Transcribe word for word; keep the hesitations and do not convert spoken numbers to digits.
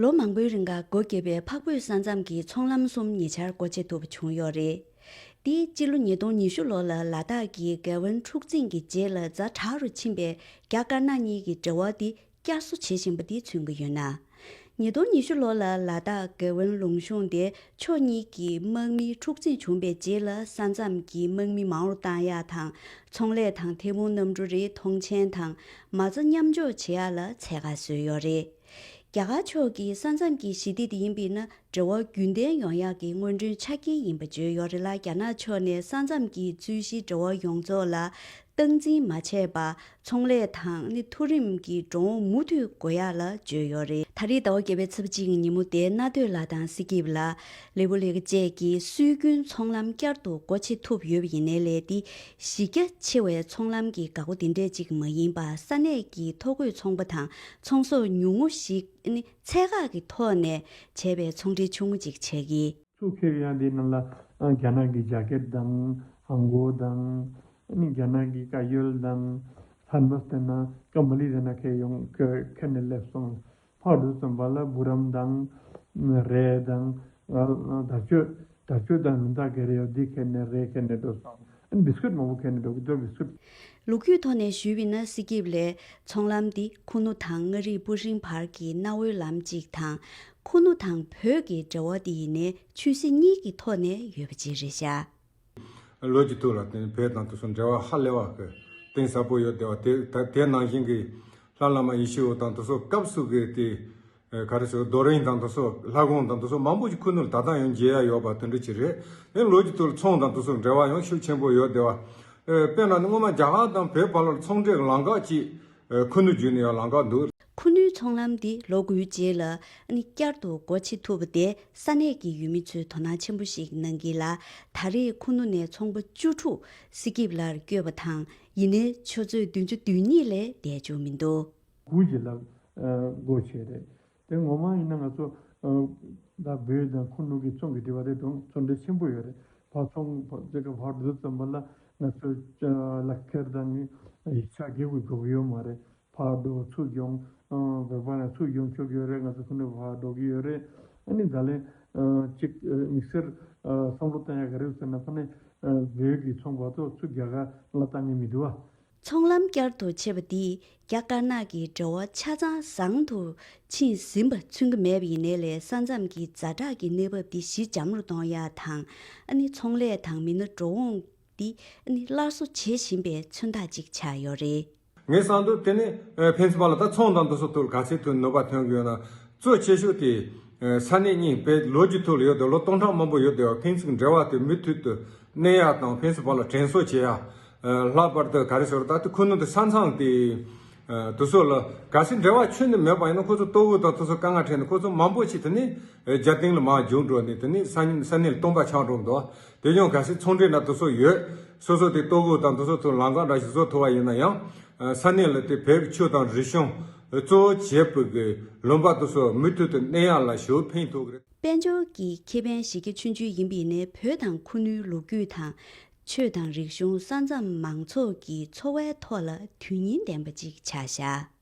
ལོ་མང་པོའི་རིང་ག་སྒོ་བརྒྱབ་པའི་འཕགས་བོད་ས་མཚམས་ཀྱི་ཚོང་ལམ་གསུམ་ཉེ་ཆར་སྒོ་ཕྱེ་ཐུབ་པ་བྱུང་ཡོད་རེད། འདི་སྤྱི་ལོ་ཉིས་སྟོང་ཉི་ཤུ་ལོ་ལ་ལ་དྭགས་ཀྱི་སྒལ་ཝན་འཁྲུག་འཛིང་གི་རྗེས་ལ་ཛ་དྲག་རུ་ཕྱིན་པའི་རྒྱ་དཀར་ནག་གཉིས་ཀྱི་འབྲེལ་བ་འདི་བསྐྱར་གསོ་བྱེད་བཞིན་པ་འདི་མཚོན་གྱི་ཡོད་ན། ཉིས་སྟོང་ཉི་ཤུ་ལོ་ལ་ལ་དྭགས་སྒལ་ཝན་ལུང་གཤོང་དེ་ཕྱོགས་གཉིས་ཀྱི་དམག་མིའི་འཁྲུག་འཛིང་བྱུང་པའི་རྗེས་ལ་ས་མཚམས་ཀྱི་དམག་མི་མང་རུ་བཏང་ཡག་དང་། ཚོང་ལས་དང་ཐད་འཕུར་གནམ་གྲུ་རེ་མཐོང་མཆན་དང་མ་རྩ་མཉམ་འཇོག་བྱེད་ཡག་ལ་འཚད་ཁ་བཟོས་ཡོད་རེད། རྒྱ་གར་ཕྱོགས་ཀྱིས་ས་མཚམས་ཀྱི་ཞི་བདེ་དེ་ཡིན་པས་ན་འབྲེལ་བ་རྒྱུན་ལྡན་ཡོང་ཡག་གི་སྔོན་འགྲོའི་ཆ་རྐྱེན་ཡིན་པ་བརྗོད་ཡོད་རེད་ལ། རྒྱ་ནག་ཕྱོགས་ནས་ས་མཚམས་ཀྱི་རྩོད་གཞིའི་འབྲེལ་བ་ཡོངས་རྫོགས་ལ་སྟངས་འཛིན་མ་བྱས་པར་ཚོང་ལས་དང་ནི་མཐོ་རིམ་གྱི་འགྲོ་འོང་མུ་མཐུད་དགོས་ཡག་ལ་བརྗོད་ཡོད་རེད། ད་རེས་ཟླ་བ་བརྒྱད་པའི་ཚེས་པ་གཅིག་ཉིན་མོ་དེ་གནའ་སྟོད་ལགས་དང་སི་ཀིབ་ལགས། ལི་པོ་ལི་ཀ་བཅས་ཀྱིས་སྲོལ་རྒྱུན་ཚོང་ལམ་བསྐྱར་དུ་སྒོ་ཕྱེ་ཐུབ་ཡོད་པ་ཡིན་ནའི་ལས་དེ་གཞི་རྒྱ་ཆེ་བའི་ཚོང་ལམ་གྱི་འགག་སྒོ་དེ་འདྲས་ཅིག་མ་ཡིན་པར་ས་གནས་ཀྱི་ཐོ་འགོད་ཚོང་པ་དང་ཚོང་ཟོག་ཉུང་ངུ་ཞིག་ནི་ཚད་བཀག་གི་ཐོག་ནས་བྱས་པའི་ཚོང་འབྲེལ་ཆུང་ངུ་ཅིག་ཆགས་ཀྱི། ཚུར་ཁྱེར་ཡང་དེའི་ནང་ལ་ཨ་རྒྱ་ནག་གི་ཇ་ཀེད་དང་ཧང་གོ་དང་ཨ་ནི་རྒྱ་ནག་གི་ཀ་ཡོལ་དང་ལྷམ་པ་བསྟན་ན་ཀམ་པ་ལི་དེ་ན་ཁྱེར་ཡོང་ཁྱེར་ནས་སླེབས་སོང་། ཕར་འགྲོ་ཙམ་པ་ལ་བུ་རམ་དང་རས་དང་དར་ཆོས་དར་ཆོས་དང་རིན་ཐང་ག་རེ་ཡོད་འདི་ཁྱེར་ནས་རས་ཁྱེར་ནས་འགྲོ་སོང་། ཨ་ནི་བི་སི་ཀུད་མང་པོ་ཁྱེར་ནས་འགྲོ་གི་འདུག་བི་སི་ཀུད། ལོ་རྒྱུས་ཐོག་ནས་ཞུས་པ་ཡིན་ན་སི་ཀིབ་ལས་ཚོང་ལམ་འདི་ཁུ་ནུ་དང་མངའ་རིས་སྤུ་ཧྲེང་བར་གྱི་གནའ་བོའི་ལམ་གཅིག་དང་། ཁུ་ནུ་དང་བོད་ཀྱི་འབྲེལ་བ་འདི་ཡིན་ནའི་ཆོས་སྲིད་གཉིས་ཀྱི་ཐོག་ནས་ཡོད་པ་ཅིག་རེད་ཤག་ལོ་གཅིག་ཐུག་ལ་བརྟེན་བོད་དང་དེ་ཚོ་འབྲེལ་བ་ཧ་ལས་པ་གི་གཏིང་ཟབ་པོ་ཡོད་བསྡད་པ་དེ་ད་དེ་ནང་བཞིན་གྱི་ལྷ་བླ་མ་ཡེ་ཤེས་འོད་དང་དེ་ཚོ་སྐབས་སུ་གི་དེ་ཨ་ག་རེ་ཟེར་རྡོ་རིང་དང་དེ་ཚོ་ལྷ་ཁང་དང་དེ་ཚོ་མང་པོ་ཞིག་ཁུ་ནུ་ལ་ད་ལྟ་ཡང་མཇལ་ཡ་ཡོད་པ་དེ་འདྲ་ཅིག་རེད། ཨ་ལོ་གཅིག་ཐུག་ལ་ཚོང་དང་དེ་ཚོ་འབྲེལ་བ་ཡང་ཤུགས་ཆེན་པོ་ཡོད་བསྡད་པ། ཨ་དཔེར་ན་ནི་སྔོན་མ་རྒྱ་གར་དང་བོད་བར་ལ་ཚོང་འབྲེལ་ལམ་ཁ་ཅིག་ཨ་ཁུ་ནུ་བརྒྱུད་ནས་ཡང་ལམ་ཁ་འདུག་ཁུ་ནུའི་ཚོང་ལམ་འདི་ལོ་དགུའི་རྗེས་ལ་ནི་བསྐྱར་དུ་སྒོ་ཕྱེ་ཐུབ་པ་དེ་ས་གནས་ཀྱི་ཡུལ་མི་ཚོས་དོ་སྣང་ཆེན་པོ་ཞིག་གནང་གི་ལ། ད་རེས་ཁུ་ནུ་ནས་ཚོང་པ་བཅུ་དྲུག་སི་ཀིབ་ལར་བསྐྱོད་པ་དང་། ཡིན་ནའི་ཆུ་ཚོད་བདུན་ཅུ་དོན་གཉིས་ལས་འདས་བཅུག་མི་འདུག་དགུ་རྗེས་ལ་སྒོ་ཕྱེ་རེད། དེ་ངོ་མ་ཡིན་ན་ང་ཚོ་ད་བོད་དང་ཁུ་ནུ་གི་ཚོང་གི་འབྲེལ་བ་དེ་དང་ཚོང་འབྲེལ་ཆེན་པོ་ཡོད་རེད། ཕར་ཚོང་ཅེ་ཀ་ཕར་འགྲོ་ཙམ་པ་ལ་ང་ཚོ་ལག་ཁྱེར་དང་ཡིག་ཆ་རྒྱག་དགོས་དགོས་ཀྱི་ཡོད་མ་རེད། ཕར་འགྲོ་ཚུར་ཡོང་། བོད་པ་ནས་ཚུར་ཡོང་ཆོག་གི་ཡོད་རེད། ང་ཚོ་ཁུ་ནུ་ཕར་འགྲོ་གི་ཡོད་རེད། ཨ་ནི་ད་ལན་གཅིག་དམིགས་བསལ་བསམ་བློ་བཏང་ཡ་ག་རེ་ཡོད་ཟེར་ན་ཕ་ནས་བོད་ཀྱི་ཚོང་པ་ཚོ་ཚུར་རྒྱ་གར་ལ་བཏང་གི་མི་འདུག་བ། ཚོང་ལམ་བསྐྱར་དུ་ཕྱེ་བ་འདིས་རྒྱ་དཀར་ནག་གི་འབྲེལ་བ་ཆ་ཚང་བཟང་དུ་ཕྱིན་ཟིན་པ་མཚོན་གྱི་མེད་པ་ཡིན་ནའི་ལས་ས་མཚམས་ཀྱི་ཛ་དྲག་གི་གནས་བབ་འདི་ཞི་འཇམ་རུ་གཏོང་ཡ་དང་། ཨ་ནི་ཚོང་ལས་དང་མི་སྣ་འགྲོ་འོང་འདི་ཨ་ནི་སླར་གསོ་བྱེད་བཞིན་པའི་མཚོན་རྟགས་ཅིག་ཆགས་ཡོད་རེད། ངས་བསམ་དུས་དེ་ནི་ཕན་ཚུན་བར་ལ་ད་ཚོང་དང་དེ་ཚོ་ཐོག་ག་ཚད་ཐུབ་ནུས་པ་ཐོན་གྱི་ཡོད་ན་གཙོ་ཆེ་ཤོས་དེ་ས་གནས་གཉིས་བོད་ལོ་རྒྱུས་ཐོག་ལ་ཡོད་དེ་ལོ་སྟོང་ཕྲག་མང་པོ་ཡོད་དེ་བ་ཕན་ཚུན་འབྲེལ་བ་དེ་མུ་མཐུད་དུ་གནས་ཡག་དང་ཕན་ཚུན་བར་ལ་དྲན་གསོ་བྱེད་ཡག་ལྷག་པར་དུ་ག་རེ་ཟེར་ད་ལྟ་ཁུ་ནུ་དེ་ས་མཚམས་དེ་དེ་ཚོ་ལ་གལ་སྲིད་འབྲེལ་བ་ཁྱོན་ནས་མེད་པ་ཡིན་ན་ཁོ་ཚོ་ལྟོ་གོས་དང་དེ་ཚོ་དཀའ་ངལ་འཕྲད་ནས་ཁོ་ཚོ་མང་པོ་ཞིག་དེ་ནི་རྒྱ་སྟེང་ལ་མར་རྒྱུགས་འགྲོ་ནས་དེ་ནི་ས་ས་གནས་ལ་སྟོང་པ་ཆགས་འགྲོ་འདུག་དེ་ཡང་གལ་སྲིད་ཚོང་འབྲེལ་ན་དེ་ཚོ་ཡོད། སོ་སོ་དེ་ལྟོ་གོས་དང་དེ་ཚོ་ཐོག་ལམ་ཁ་འདྲ་ཞིག་བཟོ་ཐུབ་པ་ཡིན་ན་ཡང་ས་གནས་ལ་དེ་བོད་ཀྱི་ཆོས་དང་རིག་གཞུང་གཙོ་བོ་བྱས་པའི་གི་ལུང་པ་དེ་ཚོ་མུ་མཐུད་དུ་གནས་ཡག་ལ་ཞེ་པོ་ཕན་ཐོགས་ཀྱི་རེད། དཔལ་འབྱོར་གྱི་ཁེ་ཕན་གཞི་རྒྱ་ཆུང་ཆུང་ཡིན་པ་ཡིན་ནའི་བོད་དང་ཁུ་ནུའི་ལོ་རྒྱུས་དང་། ཆོས་དང་རིག་གཞུང་ས་མཚམས་མང་ཚོགས་ཀྱི་འཚོ་བའི་ཐོག་ལ་དོན་སྙིང་ལྡན་པ་ཅིག་ཆགས་བཞག